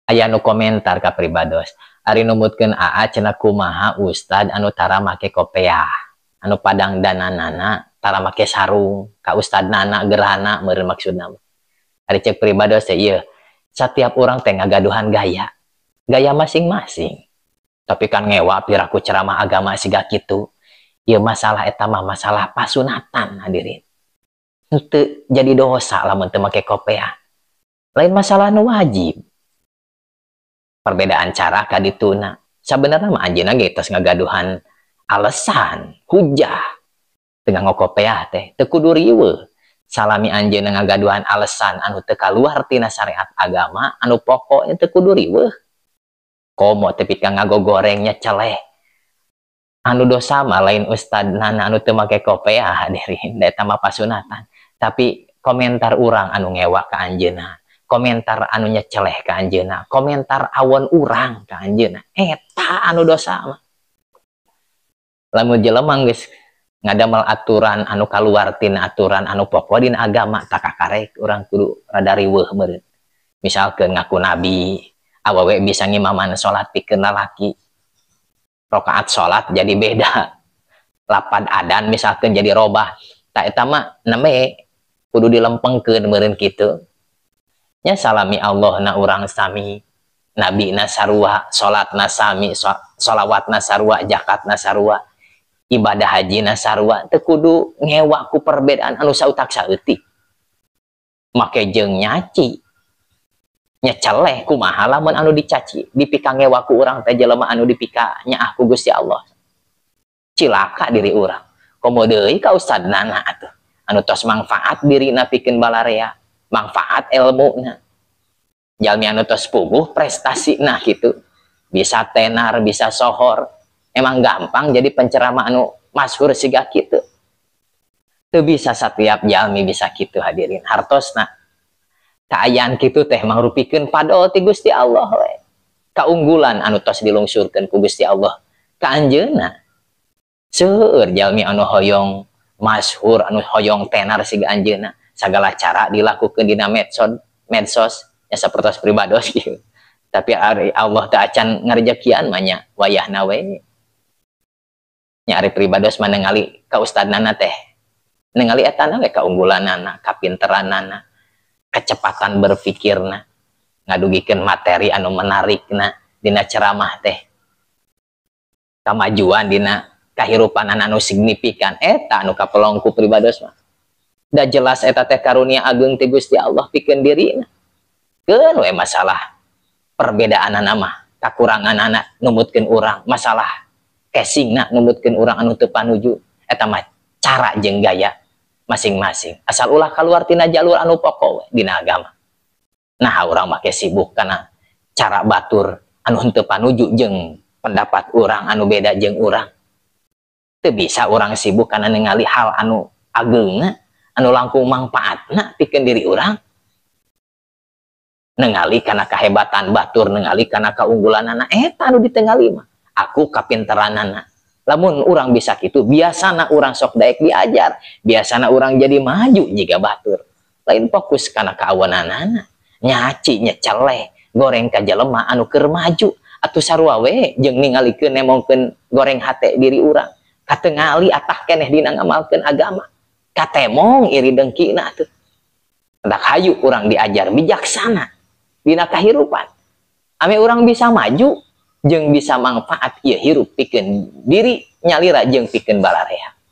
Aya nu komentar ka pribados, ari numutkeun aa cenah kumaha ustad anu tara make kopeah, anu padang dananana tara make sarung, ka ustad nana gerhana meureun maksudna. Ari cek pribados teh ieu, setiap urang teh ngagaduhan gaya, gaya masing-masing. Tapi kan ngewa piraku ceramah agama siga kitu. Ieu masalah eta mah masalah pasunatan, hadirin. Henteu jadi dosa lamun teu make kopeah. Lain masalah nu wajib. Perbedaan cara kadituna. Sabenerna mah anjeunna ge tos ngagaduhan alasan, hujah. Teu nganggo kopeah teh teu kudu riweuh. Salami anjeunna ngagaduhan alasan anu teu kaluar tina syariat agama anu pokoknya teu kudu riweuh. Komo tepi ka ngagogorengnya celeh. Anu dosa mah lain ustad nana anu teu make kopeah, hadirin, da eta mah pasunatan. Tapi komentar urang anu ngewa ka anjeunna, komentar anu nyeceleh ka anjeunna, komentar awon urang ka anjeunna, eta anu dosa mah. Lamun jelema geus ngadamel aturan anu kaluar tina aturan anu pokok dina agama, tak kakarek urang kudu rada riweuh meureun. Misalkeun ngaku nabi, awewe bisa ngimaman salat pikeun lalaki. Rakaat salat jadi beda. Lapad adan misalkeun jadi robah. Tak eta mah nembe kudu dilempengkeun meureun kitu. Nya salami Allah na urang sami, nabi na sarua, salat na sami, sholawat na sarua, zakat na sarua, ibadah haji na sarua, teu kudu ngewa ku perbedaan anu sautak saeutik. Make jeung nyaci, nyeceleh kumaha lamun anu dicaci, dipika ngewa ku urang teh jelema anu dipika nyaah ku Gusti Allah. Cilaka diri urang. Komo deui ka ustad nana atuh, anu tos mangfaat dirina pikeun balarea, manfaat ilmuna. Jalmi anu tos puguh prestasina gitu. Bisa tenar, bisa sohor. Emang gampang jadi penceramah anu masyhur siga kitu. Teu bisa setiap jalmi bisa kitu, hadirin. Hartosna kaayaan kitu teh mangrupikeun fadol ti Gusti Allah we. Kaunggulan anu tos dilungsurkeun ku Gusti Allah ka anjeunna. Seueur jalmi anu hoyong masyhur, anu hoyong tenar siga anjeunna, sagala cara dilakukeun dina medsos ya sapertos pribados gitu. Tapi ari Allah teh acan ngarejekian mah nya wayahna we. Nya ari pribados mah ningali ka ustadnana teh, ningali etana we kaunggulanana, kapinteranana, kecepatan berpikirna, ngadugikeun materi anu menarikna dina ceramah teh, kamajuan dina kahirupan anu signifikan, eta anu kapelong ku pribados mah. Da jelas eta teh karunia agung ti Gusti Allah pikeun dirina. Keun we masalah perbedaanana mah, kakuranganana numutkeun urang, masalah casingna numutkeun urang anu teu panuju, eta mah cara jeung gaya masing-masing. Asal ulah keluar tina jalur anu pokok we dina agama. Nah, urang make sibuk kana cara batur anu henteu panuju jeung pendapat urang anu beda jeung urang. Teu bisa urang sibuk kana ningali hal anu ageungna, anu langkung mangpaatna pikeun diri urang. Ningali kana kahebatan batur, ningali kana kaunggulanana, eta anu ditengali mah. Aku kapinteranana. Lamun urang bisa kitu, biasana urang sok daek diajar, biasana urang jadi maju jiga batur. Lain fokus kana kaawananana, nyaci nyeceleh, goreng ka jelema anu keur maju, atuh sarua we jeung ningalikeun nemongkeun goreng hate diri urang. Katengali atah keneh dina ngamalkeun agama. Katemong iri dengkina atuh. Hendak hayu urang diajar bijaksana dina kahirupan. Ame urang bisa maju jeung bisa manfaat ieu hirup pikeun diri nyalira jeung pikeun balarea.